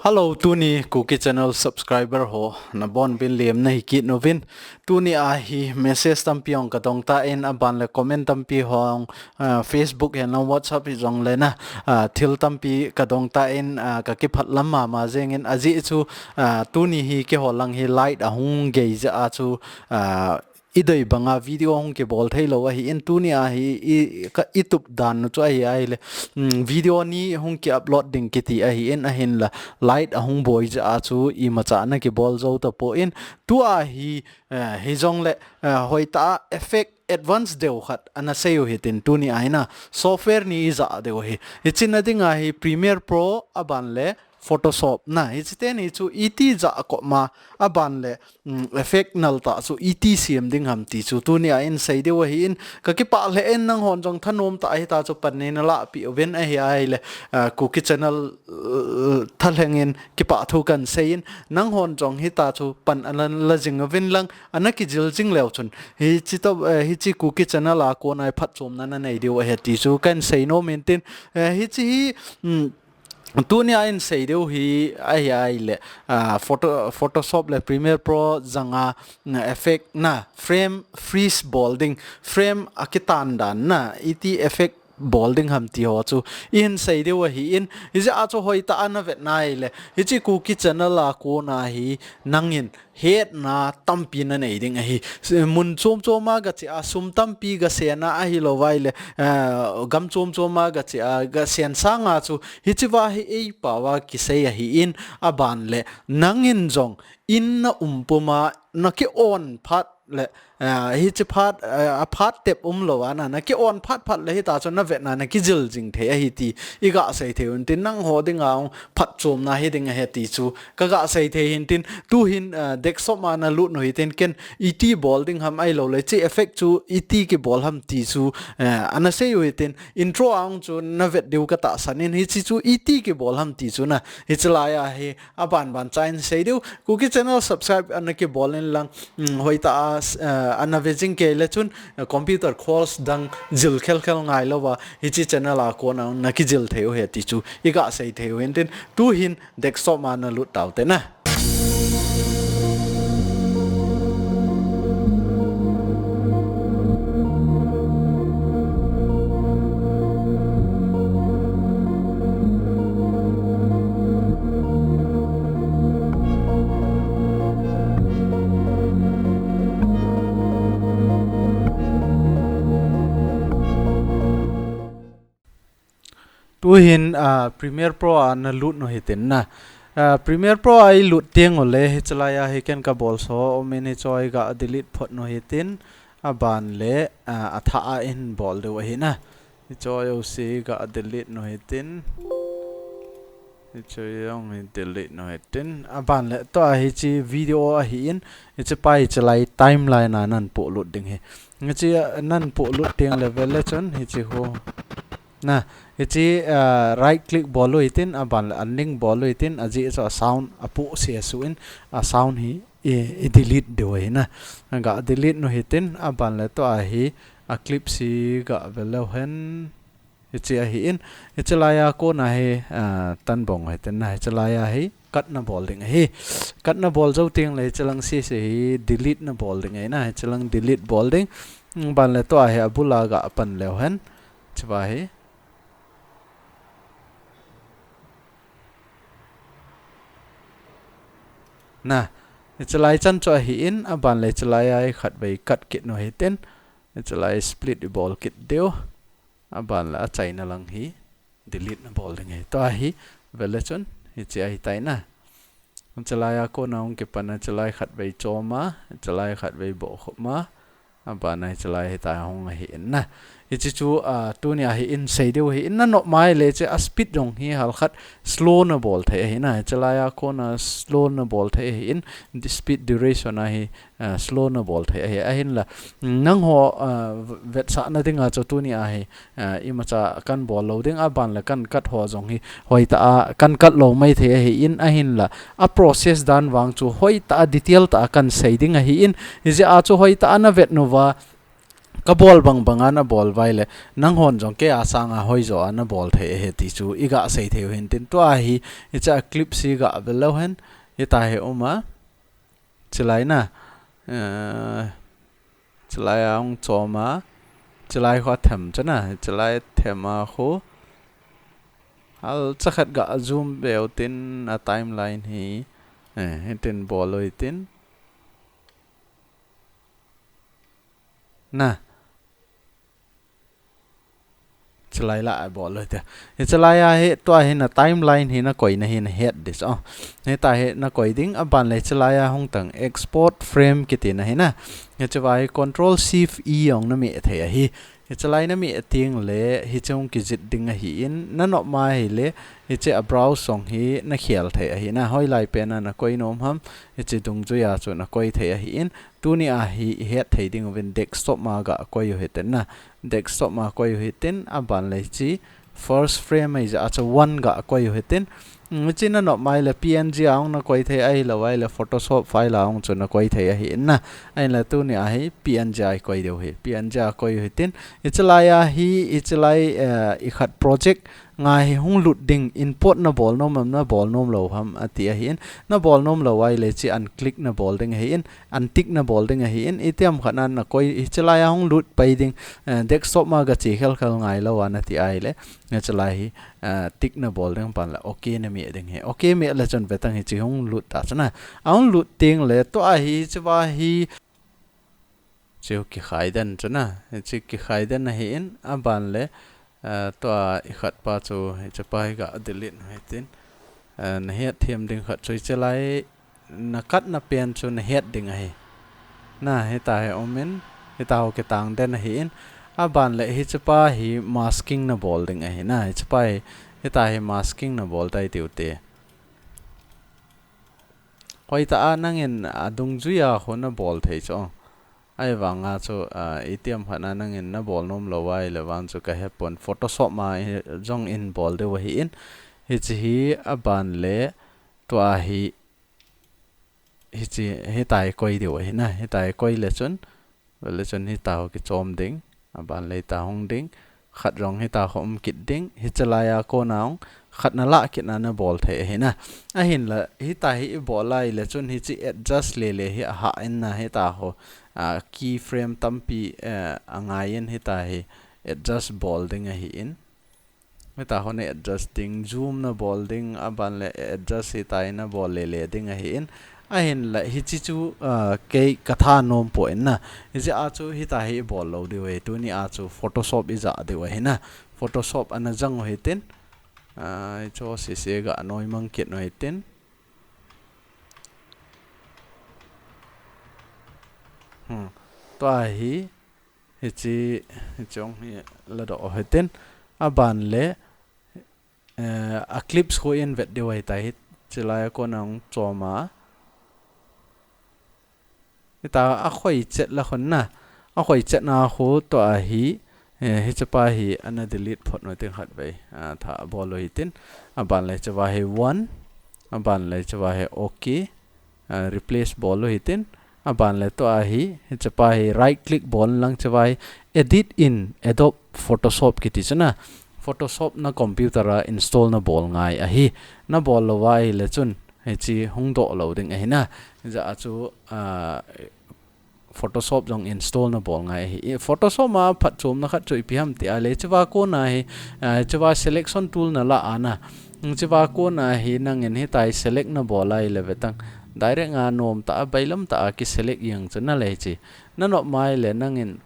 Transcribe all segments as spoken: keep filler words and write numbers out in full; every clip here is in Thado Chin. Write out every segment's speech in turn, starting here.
Hello, tuni Kuki Channel subscriber ho, nabon'un lemna hi kit uvin. Tuni a hi message tampi hung kadong tan, aban le comment tampi hung, ah, Facebook hihen lang WhatsApp hijongle na, ah, thil tampi kadong tan, ah, kakipah lam mama jengin ajeh chu, ah, tuni hi keiho lang hi light ahung gei jeh a chu, ah, idei banga video hung kibol thei lou ahin, tuni a hi i, ka, itup dan u chu ahi ahile, mm, video ni hung ki upload ding kiti ahin, ahinla light ahung boi jeh a chu imacha ana kibol jou tapon, tua hi, eh, hijongle, eh, hoitah a effect advance deu khat ana sei u hitin tuni a hi na software ni ijat diu hi. Hiche na dinga hi Premiere Pro aban le Photoshop na, hiche teni chu iti jat koma, aban le, mm, effect nal tah chu iti siam ding ham ti chu tuni a hin sei diu ahin, kakipah lheh in nanghon jong thanom tah a hita chu pan nei nalah peh uvin ahi ahile, ah, Kuki Channel, uh, thalheng in kipah thu kahin sei in, nanghon jong hita chu pan ana la jing uvin lang, ana kijil jing leu chun, hiche to, eh, hiche Kuki Channel a kona hi phatchomna nanei diu ahi ti chu kahin sei nom in tin, eh, hiche hi, mm, tuni a hin sei diu hi ahi ahile, ah, Photo-, Photoshop le Premiere Pro janga, mm, effect na, frame freeze bol ding, frame akitan dan na, iti effect bol ding ham ti ho chu ihin sei diu ahin, hijeh a chu hoitah a navet nai le, hiche Kuki Channel a kona hi nangin hetna tampi nanei ding ahi. Se-, mun chom chom a gache a, sum tampi gasen a ahilou vai le, eh, gam chom chom a gache a, gasen sanga chu hiche va hi eipao a kisei ahin, aban le nangin jong in na um puma naki on phat le, eh, hiche phat, eh, aphat tep umlou a na, naki on phat phat le hita chu navetna nakijil jing thei ahi ti iga sei thei un tin, nangho dinga hung phatchomna hiding ahi ti chu kaga sei thei hin tin, tuhin, eh, desktop a nalut u hitin, ken iti bol ding ham ahilou le hiche effect chu iti kibol ham ti chu, eh, ana sei u hitin, intro a hung chu navet diu katahsan in, hiche chu iti kibol ham ti chu na, hiche lai a hi aban ban cha in sei diu. Kuki Channel subscribe ana kibol in lang, mm, hoitah a, eh, ana ve jing kei le chun, eh, computer course dang jil khel khel ngailou va, hiche channel a kona nakijil thei u ahi ti chu iga sei thei u hin tin, tuhin desktop a nalut tau te na. Tuhin, ah, Premiere Pro a nalut u hitin na. Ah, Premiere Pro a ilut teng ule, hiche lai a hi ken kabol so, um in hiche hi ga delete phot u hitin, aban le, ah, athah a ihin bol diu ahi na. Hiche hi ga delete u hitin. Hiche jong hi delete u hitin. Aban le tua hiche video ahin, hiche pa hiche lai timeline a nahin polut ding ahi. Hiche, ah, nahin polut teng le vele chun hiche ho. Na, hiche, ah, right click bol u hitin, aban le unlink bol u hitin, ajeh chu a sound apoh se a su in, a sound hi i, i delete diu ahi na. Ga delete u hitin, aban le tua hi a clip hi ga ve leu hen. Hiche ahin, hiche lai a kona hi, ah, tan bong u hitin na, hiche lai a hi cut nabol ding ahi. Cut nabol jou teng le hiche lang sese hi delete nabol ding ahi na, hiche lang delete bol ding. Aban le tua hi abul a ga pan leu hen. Hiche va hi. Na, hiche lai chan chu ahin, aban le hiche lai a hi khatvei cut kit u hitin. Hiche lai split ibol kit diu. Aban le achaina lang hi delete nabol ding ahi. Tua hi vele chun hiche ahi tai na. Hiche lai a kona hung kipan a, hiche lai khatvei chom a, hiche lai khatvei bohkhup a, aban a hiche lai hitia hung ahin na. Hiche chu, ah, tuni a hi ihin sei diu ahin, nanop mai le hiche a speed jong hi halkhat slow nabol thei ahi na. Hiche lai a kona slow nabol thei ahin, speed duration a hi, ah, slow nabol thei ahi, ahinla, mm, nangho, ah, v-, vetsahna dinga chu tuni a hi, ah, imacha kahin bol lou ding, aban le kahin cut ho jong hi hoitah a kahin cut lou maithei ahin, ahinla, a process dan vang chu hoitah a detail tah a kahin sei ding ahin, hijeh a chu hoitah a navet uva, kabol bang banga nabol uva ahile, nanghon jong kei a sanga hoijo a nabol thei ahi ti chu iga sei thei u hintin, tua hi, hiche a clip hi ga vel leu hen, hita hi um a, chilai na, eh, chilai a hung chom a, chilai khu athem chu na, chilai athem a khu, halcha khat ga zoom ve u tin a timeline hi, eh, hitin bol u hitin. Na. Chilai la a bol u hite. Hiche lai a hi, tua hi na timeline hi nakoi na hi nahet ding chu. Hita hi nakoi ding, aban le chilai a hung tang export frame kiti na hi na. Hiche va hi control shift E jong nameh thei ahi. Hiche lai nameh teng le, hiche hung kijih ding ahin, nanop ma ahile, hiche a browse jong hi nakhel thei ahi na. Hoilai pen a nakoi nom ham, hiche dungjui a chu nakoi thei ahin, tuni a hi ihet thei ding uvin desktop ma ga koi u hitin na. Desktop ma koi u hitin, aban le hiche first frame ahi jeh a chu one ga koi u hitin. Mm, hiche nanop ma ahile P N G a hung nakoi thei, ahilou ahile Photoshop file a hung chu nakoi thei ahin na. Ahinla tuni a hi P N G a ikoi diu hi. P N G a koi u hitin. Hiche lai a hi, hiche lai, eh, ikhat project nga hi hung lut ding, import nabol nom ham, nabol nom lou ham, ati ahin. Nabol nom lou ahile hiche unclick nabol ding ahin, untick nabol ding ahin, itiham khat na nakoi, hiche lai a hung lut pai ding, eh, desktop ma ga che khel khel ngai lou a nati ahile, hiche lai hi, eh, tick nabol ding aban le, okay nameh ding ahi. Okay meh le chun vetang hiche hung lut ta chu na. A hung lut teng le, tua hi, hiche va hi, chu kikhai den chu na, hiche kikhai den ahin, aban le, eh, tua ikhat pa chu, hiche pa hi ga delete u hitin, eh, nahet them ding khat chu hiche lai, nakat na pen chu nahet ding ahi. Na, hita hi um in, hita ho kitang den ahin, aban le hiche pa hi masking nabol ding ahi na, hiche pa hi, hita hi masking nabol tai tiu te. Hoitah a nangin a dungjui a khu nabol thei chu. Ahivang a chu, ah, itiham khat na nangin nabol nom lou ahile vang chu kahepon. Photoshop ma i, jong in bol diu ahin. Hiche hi aban le tua hi, hiche, hita hi koi diu ahi na. Hita hi koi le chun, Vele chun hita ho kichom ding, aban le hita hung ding, khat jong hita ho um kit ding, hiche lai a kona hung, khat nalah kit na nabol thei ahi na. Ahinla, hita hi ibol lai le chun hiche adjust le le hi ahah in na hita ho, a, keyframe tampi, eh, angai in hita hi adjust bol ding ahin. Hita ho na adjust ding, zoom nabol ding, aban le adjust hita hi nabol le le ding ahin. Ahinla hiche chu, ah, kei katha nom poi na. Hijeh a chu hita hi ibol lou diu ahi. Tuni a chu Photoshop ija diu ahi na. Photoshop ana jang u hitin. Ah, hichu sese ga noi mang kit u hitin. Hmm. Tua hi Hiche, hiche hung hi ladoh u hitin, aban le, eh, a clips khu ivet diu ahitai, hiche lai a kona hung chom a. Hita akhoi chet la khun na, akhoi chet na khu tua hi, eh, hiche pa hi ana delete phot u hitin khatvei, ah, tha bol u hitin, aban le hiche va hi one, aban le hiche va hi okay. Ah, replace bol u hitin, aban le tua hi, hiche pa hi right click bol lang hiche va hi edit in Adobe Photoshop kiti chu na, Photoshop na computer a install nabol ngai ahi, nabol lou va ahile chun, hiche hung doh lou ding ahi na, hijeh a chu, ah, Photoshop jong install nabol ngai ahi. I Photoshop a phatchomna khat chu ipi ham ti ahile, hiche va kona hi, ah, hiche va selection tool nalah a na. Hiche va kona hi nangin hita hi select nabol a ahile vetang. Direct a nomtah a, bailamtah a kiselect jeng chu nalei chu. Nanop ma ahile nangin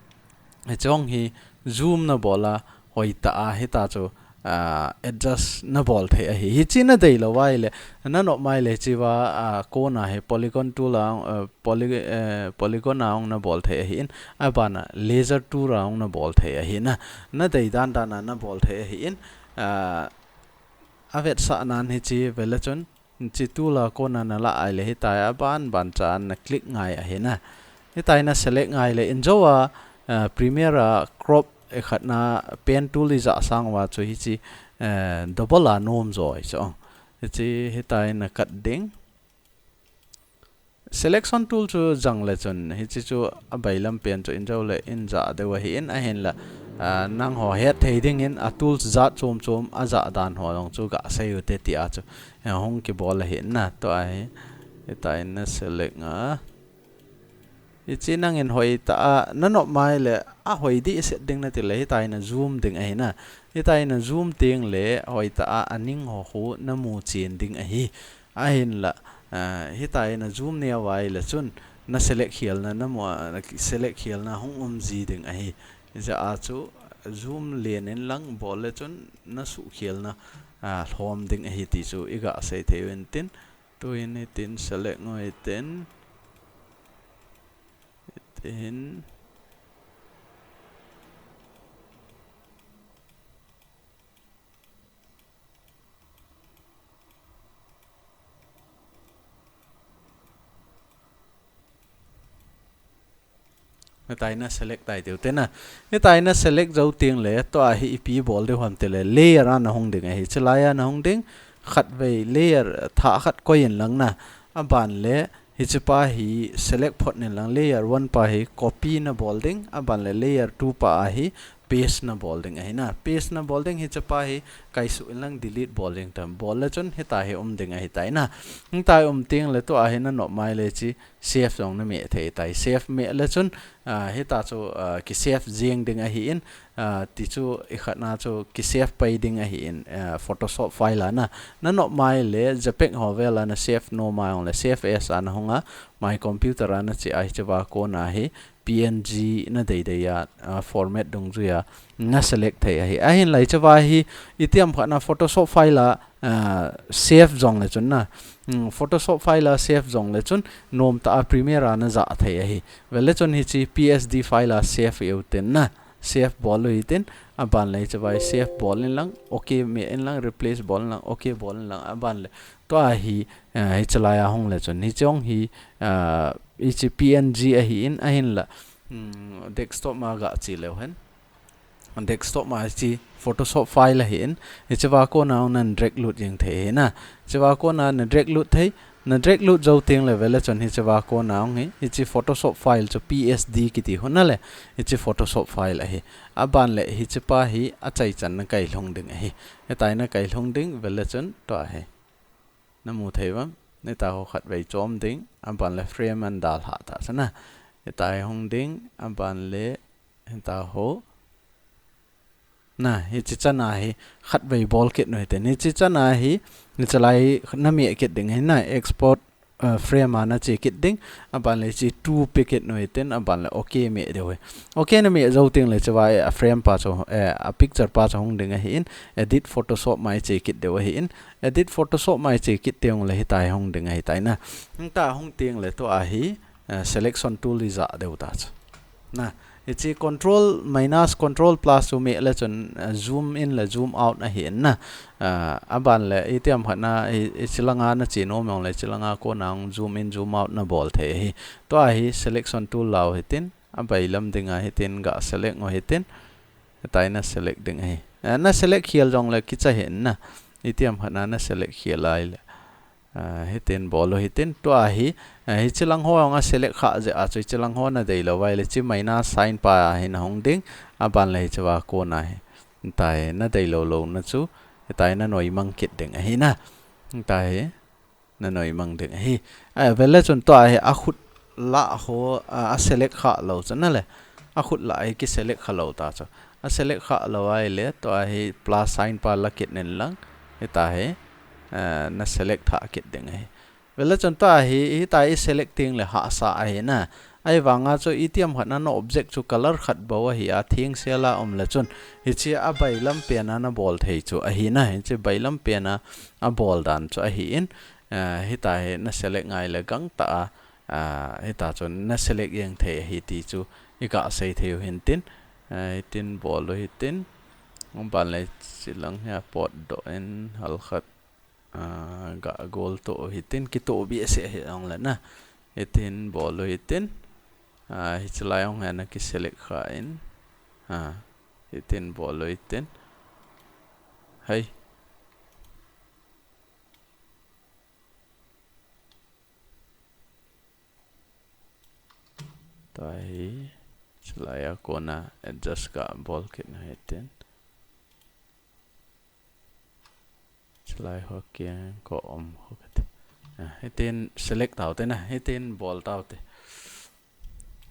hiche hung hi zoom nabol a, hoitah a hita chu, ah, adjust nabol thei ahi. Hiche nadei lou va ahile, nanop ma ahile hiche va, ah, kona hi polygon tool a, ah, poly-, eh, polygon a hung nabol thei ahin, aban a lasso tool a hung nabol thei ahi na. Nadei dan dan a nabol thei ahin, ah, avetsah nan hiche vele chun, hiche tool a kona nalah a ahile hita hi aban ban cha a na click ngai ahi na. Hita hi na select ngai le injo a, ah, Premiere a crop ikhat na pen tool ija sang uva chu hiche, eh, double a nom jo ahi chu. Hiche hita hi na cut ding. Selection tool chu jang le chun, hichi chu abailam pen chu in jou le in ja deu ahi in, ahinla, ah, nangho het thei dingin a tools jat chom chom a ja dan ho jong chu ga sei u te ti a chu, eh, hung kibol ahi na, tua hi, hitia in na select nga. Hichi nangin hoitah a, na nop mai le, a hoi dih set ding na ti le, hitia in na zoom ding ahi na. Hitia in na zoom teng le, hoitah a, a ning ho khu na mu chen ding ahi. Ahinla, ah, hitia in na zoom neo vai le chun, na select khel na, na mu, ah, na select khel na hung um ji ding ahi. Hijeh a chu, zoom len in lang bol le chun, na suh khel na, ah, lhom ding ahi ti chu, i ga sei thei u in tin. Tuin hitin select ngo hitin. Hitin. Hitia in na select tai diu te na. Hitia in na select jou teng le, tua hi ipi bol diu ham ti le, layer a na hung ding ahi. Chulai a na hung ding, khatvei layer thah khat koi in lang na. Aban le, hichi pa hi select phot in lang, layer one pa hi copy na bol ding. Aban le layer two pa a hi paste na bol ding ahi na. Paste na bol ding, hichi pa hi kaisuh in lang delete bol ding tam. Bol le chun hitia hi um ding ahi tai na. Hitia um teng le tua hi na nop mai le chi save jong na meh thei tai. Save meh le chun, ah, hitia chu, ah, ki save jing ding ahi in, ah, ti chu i khat na chu ki save pai ding ahi in, ah, Photoshop file a na. Na nop mai le JPEG ho vel a na save nom a jong le save as a na hung a, my computer a na che a hichi va kon a hi P N G na dei dei a, ah, format dungjui a na select thei ahi. Ahinla hichi va hi itiham khat na Photoshop file a, ah, save jong le chun na. Hmm, Photoshop file a save jong le chun nom tah a Premiere a na ja thei ahi. Ve le chun hichi P S D file a save u tin na. Save bol u hitin, aban le hichi va hi save bol in lang, OK meh in lang, replace bol in lang, OK bol in lang, aban le. Tua hi, ah, hichi lai a hung le chun. Hichi hung hi, ah, hichi P N G ahi in, ahinla, hmm, desktop ma ga che leu hen. Desktop ma hichi Photoshop file ahi in, hichi va kon a hung nan drag lut jeng thei ahi na. Hichi va kon a na drag lut thei, na drag lut jou teng le ve le chun hichi va kon a hung hi, hichi Photoshop file chu P S D kiti hon a le, hichi Photoshop file ahi. Aban le hichi pa hi a chai chan na kai lhung ding ahi. Hitia in na kai lhung ding, ve le chun tua hi. Na mu thei uvam, hitia ho khatvei chom ding, aban le frame a na dalha ta chu na. Hitia hi hung ding, aban le hitia ho. Na, hichi chan a hi khatvei bol kit u hitin. Hichi chan a hi, hichi lai na meh kit ding ahi na, export, uh, frame a na che kit ding, aban le hichi two pe kit u hitin, aban le OK meh diu hi. OK na meh jou teng le hichi va, eh, a frame pa chu, eh, a picture pa chu hung ding ahi in, edit Photoshop ma i che kit diu ahi in, edit Photoshop ma i che kit teng le hitia hi hung ding ahi tai na. Hitia hung teng le tua hi, eh, selection tool i ja diu ta chu. Na, hichi control minus control plus chu meh le chun, eh, zoom in le zoom out ahi in na. Ah, aban le itiham khat na, hi, hichi lang a na che nom jong le, hichi lang a kon a hung zoom in zoom out na bol thei ahi. Tua hi selection tool la u hitin, abailam ding a hitin ga select u hitin. Hitia in na select ding ahi. Eh, na select khel jong le kicha hen na. Itiham khat na na select khel lai le. Ah, hitin bol u hitin. Tua hi, eh, hichi lang ho jong a select kha jeh a chu hichi lang ho na dei lou vai le hichi minus sign pa a hi na hung ding. Aban le hichi va kon a hi. Hitia hi na dei lou lou na chu. Hitia hi na noi mang kit ding ahi na. Hitia hi. Na noi mang ding ahi. A, ve le chun tua hi a khut lah ho, a, a select kha lou chu na le. A khut lah hi ki select kha lou ta chu. A select kha lou a le tua hi plus sign pa la kit in lang. Hitia hi, a, na select tha kit ding ahi. Ve le chun tua hi, hitia hi select teng le hahsa ahi na. Ahivang a chu itiham khat na na object chu color khat bou ahi a, thengsel a um le chun. Hichi a bailam pen a na bol thei chu ahi na. Hichi bailam pen a a bol dan chu ahi in. Ah, hitia hi na select ngai le gangtah a, ah, hitia chu na select jeng thei ahi ti chu i ga sei thei u hitin, ah, hitin bol u hitin, aban le hichi lang hi a potdoh in halkhat, ah, ga gol to u hitin, kito behseh hi jong le na, hitin bol u hitin, ah, hichi lai jong hi na ki select kha in, ah, hitin bol u hitin, hei. Tua hi, chulai a kona adjust kabol kit u hitin. Chulai ho kiang ko um ho kati. Ah, hitin select tau te na, hitin bol tau te.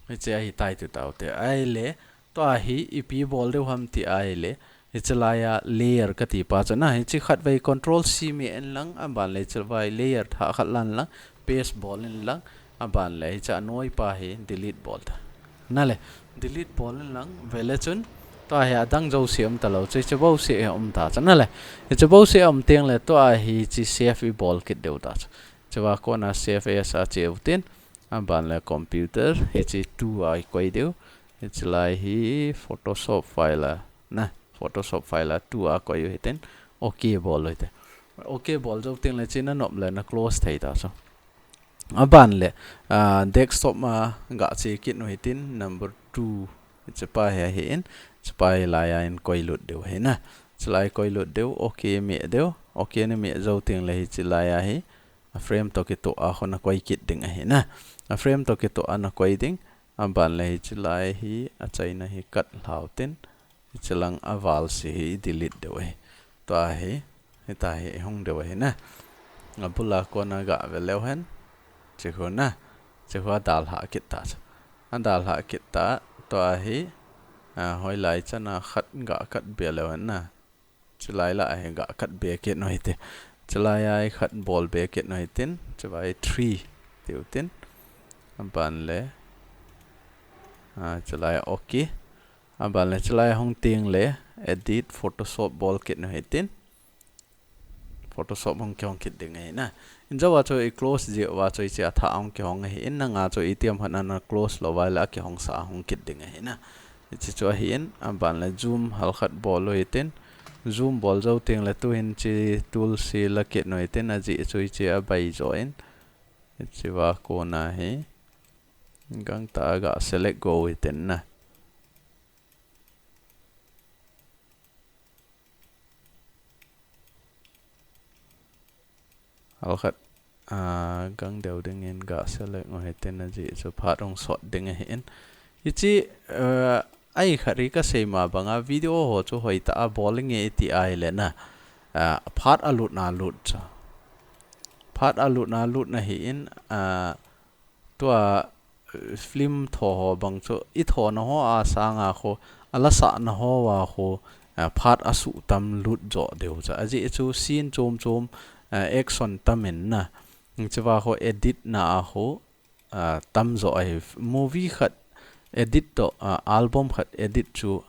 Hiche ahi tai tu tau te. Ahile, tua hi ipi bol diu ham ti ahile, hiche laia layer kati pa chu na, hiche khatvei control C meh in lang, aban le hiche vai layer thah khat lan lang, paste bol in lang, aban le hiche anoi pa hi delete bol ta. Na le, delete bol in lang, vele chun, tua hi adang jouse um talou, hiche bouseh hi um ta chu na le. Hiche bouseh um teng le, tua hi hiche save ibol kit diu ta chu. Hiche va kona save as a che u tin, aban le computer, hiche two a ikoi diu. Hiche lai hi Photoshop file a, na, Photoshop file a two a koi u hitin, OK bol u hite. OK bol jou teng le hiche na nop le na close thei ta chu. Aban le, ah, desktop a ga che kit u hitin, number two, hiche pa hi ahin, hiche pa hi laia in koi lut diu hi na. Hiche lai koi lut diu, OK meh diu, OK na meh jou teng le hiche laia hi, a frame to kitoh a kho na koi kit ding ahi na. A frame to kitoh a na koi ding, aban le hiche lai hi, achaina hi cut lhau tin, hiche lang aval se hi delete diu ahi. Tua hi, hita hi hung diu ahi na. Abul a kona ga ve leu hen, hiche khu na, hiche khu adalha kit ta chu. Adalha kit ta, tua hi, ah, hoilai chan a khat ga cut be leu hen na. Chulai la hi ga cut be kit u hite. Chulai a khat bol be kit u hitin. Chulai three tiu tin. Aban le. Ah, chulai OK. Aban le chulai hung teng le edit Photoshop bol kit u hitin. Photoshop hung kihong kit ding ahi na. Injo va chu i close ji va chu hiche athah hung kihong ahin, nanga chu itiham khat na na close lou va le akihong sa hung kit ding ahi na. Hiche chu ahin, aban le zoom halkhat bol u hitin. Zoom bol jou teng le tu hin hiche tool hi la kit u hitin, ajeh chu hiche abai jo in. Hiche va kona hi. Gangtah a ga select go u hitin na. Halkhat, ah, gang deu dingin ga select u hitin, ajeh chu phat hung sot ding ahin. Hiche, eh, ahi khat hi kasei ma banga video ho chu hoitah a bol inge iti ahile na. Ah, phat alut na lut chu. Phat alut na lut na ahin, ah, tua, eh, film tho ho bang chu, i thona ho a sanga khu, a lasahna ho a khu, eh, phat asuh tam lut jo diu chu. Ajeh chu scene chom chom, eh, action tam in na. Hiche va khu edit na a khu, eh, tam jo ahi. Movie khat edit toh, eh, album khat edit chu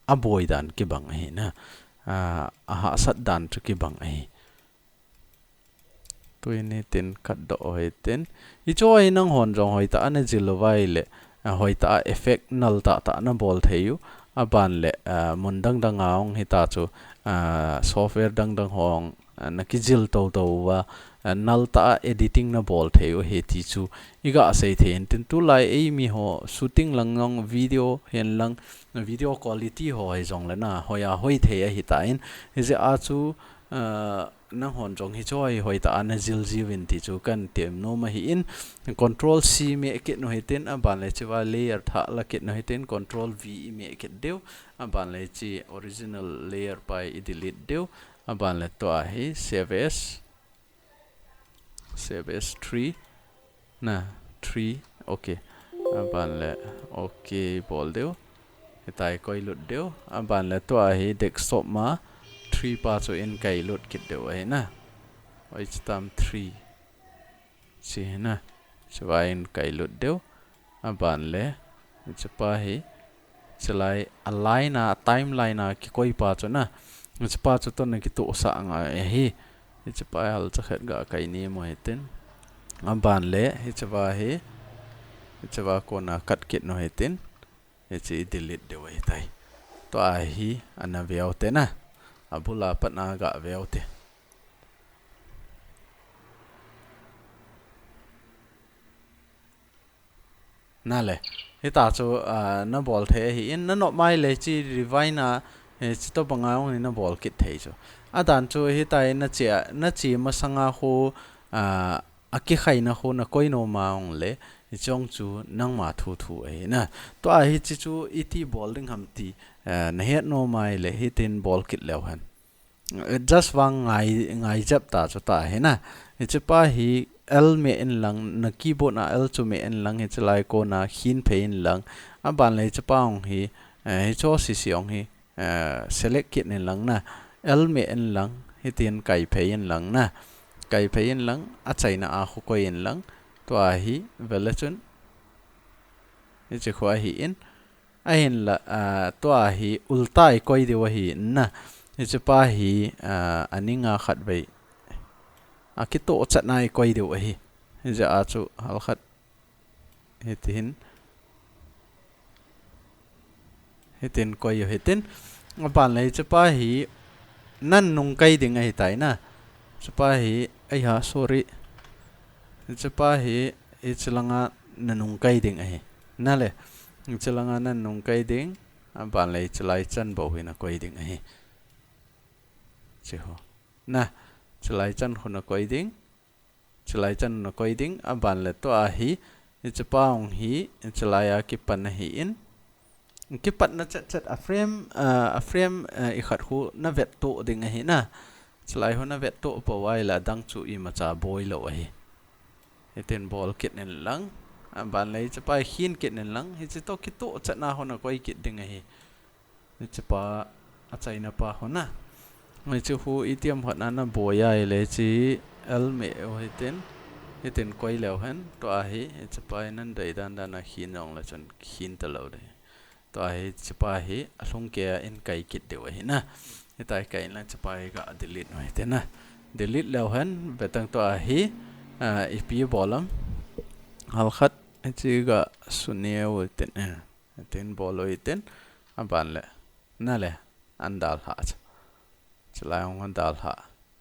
aboi dan kibang ahi na. Eh, ahahsat dan chu kibang ahi. Tuin hitin cut doh u hitin. Hiche hi nanghon jong hoitah a na jil u va ahile, ah, hoitah a effect nal tah tah na bol thei u. Aban le, ah, mun dang dang a hung hita chu, ah, software dang dang ho hung, ah, na kijil tou tou uva, ah, nal tah a editing na bol thei u ahi ti chu i ga sei thei in tin, tulai eimi ho shooting lang jong video hin lang video quality ho hi jong le na hoi a hoi thei ahi tan, hijeh a chu, ah, nanghon jong hiche hi hoitah a na jil jiuvin ti chu kan tem nom ahin, control C meh kit u hitin, aban le hiche va layer thah la kit u hitin, control V i meh kit diu, aban le hiche original layer pa hi i delete diu, aban le tua hi save as, save as three, na, three, ok. Aban le, ok, bol diu. Hitia i koi lut diu. Aban le tua hi desktop ma three pa chu in kai lut kit diu ahi na. Oi, chutam three. Hiche hi na. Hiche va in kai lut diu. Aban le, hiche pa hi. Hiche lai a line a, timeline a kikoi pa chu na. Hiche pa chu tun na kitohsah ngai ahi. Hiche pa hi halcha khat ga kai ni mo hitin. Aban le, hiche va hi. Hiche va kona cut kit u hitin. Hiche i delete diu ahitai. Tua hi ana veu te na. Abul a pat na ga veu te. Na le. Hitia chu, ah, na bol thei ahin, na nop mai le hiche revise na, eh, hiche tobang a hung hi na bol kit thei chu. Adan chu hitia na che, na che masanga khu, ah, akikhaina khu na koi nom a hung le, Hiche chu nangma thu thu ahi na. Tua hiche chu iti bol ding ham ti, eh, nahet nom ahile hitin bol kit leu hen. Adjust vang ngai, ngai jep ta chu ta hi na. Hiche pa hi L meh in lang, na keyboard a L chu meh in lang, hiche lai kona khin phei in lang. Aban le hiche pa hung hi, eh, hiche sisi hung hi, eh, select kit in lang na. L meh in lang, hitin kai phei in lang na. Kai phei in lang, achaina a khu koi in lang. Tua hi, vele chun. Hiche khu ahi in. Ahinla, ah, tua hi ulta i koi diu ahi na. Hiche pa hi, ah, aninga khatvei. Akitoh chatna i koi diu ahi. Hiche a chu halkhat. Hitin. Hitin koi u hitin. Aban le hiche pa hi nanung kai ding ahi tai na. Hiche pa hi, ai ha, sorry. Hiche pa hi, hiche langa nanung kai ding ahi. Na le, hiche langa nanung kai ding, aban le hiche lai chan bou hi na koi ding ahi. Hiche ho. Na, hiche lai chan khu na koi ding. Hiche lai chan na koi ding, aban le tua hi, hiche pa hung hi, hiche lai a kipan ahi in. Kipatna chet chet a frame, ah, a frame, ah, i khat khu na vettoh ding ahi na. Hiche lai khu na vettoh pou ahile adang chu imacha boi lou ahi. Hitin bol kit in lang. Aban le hiche pa hi khin kit in lang. Hiche toh kitoh chatna khu na koi kit ding ahi. Hiche pa achaina pa khu na. Hiche khu itiam khat na na boi ahile hiche L meh u hitin. Hitin koi leu hen. Tua hi, hiche pa hi nan dei dan dan a khin jong le chun khin ta lou ding. Tua hi, hiche pa hi alhung kei a in kai kit diu ahi na. Hitia i kai in lang hiche pa hi ga delete u hitin na. Delete leu hen, vetang tua hi, ah, ipi bol am. Halkhat, hiche ga suneo u hitin, eh. Hitin bol u hitin, aban le. Na le, an dalha. Hiche lai hung dalha.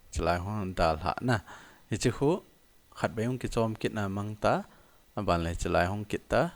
Hiche lai hung dalha na. Hiche khu, khatvei hung kichom kit na mang ta. Aban le hiche lai hung kit ta.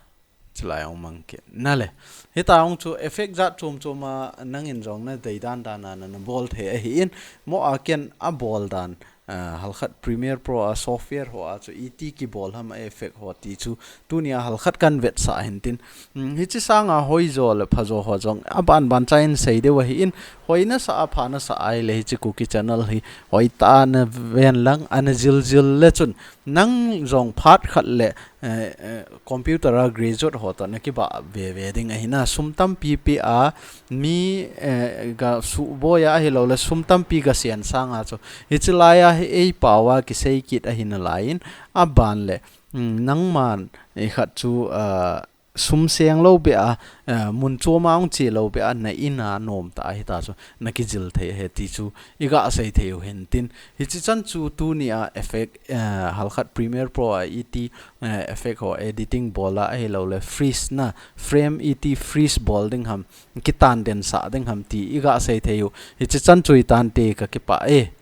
Hiche lai hung mang kit. Na le. Hitia hung chu effect jat chom chom a nangin jong na dei dan dan a na, na bol thei ahi in. Mo a ken a bol dan. Ah, halkhat Premiere Pro a software ho a chu iti kibol ham a effect ho ti chu tunia halkhat kan vetsah hin tin. Hmm, hiche sanga hoijo le phajo ho jong aban ban cha in sei diu ahi in, hoina sa a phana sa ahile hiche Kuki channel hi hoitah a na ven lang ana jil jil le chun nang jong phat khat le, eh, eh, computer a graduate ho toh na kibah ve ve ding ahi na, sum tampi pi a mi, eh, ga suboi a ahilou le sum tampi ga sian sanga chu. Hiche lai a hi ei pao a kisei kit ahi nalai in, aban le, mm, nangman i khat chu, ah, sum seng lou beh a, ah, mun chom a hung che lou beh a, na in a nom ta ahi ta chu, na kijil thei ahi ti chu, i ga sei thei u hin tin. Hiche chan chu tunia effect, ah, halkhat Premiere Pro a iti, ah, effect ho editing bol a ahilou le freeze na, frame iti freeze bol ding ham, kitan den sa ding ham ti i ga sei thei u. Hiche chan chu i tan te ka kipah e.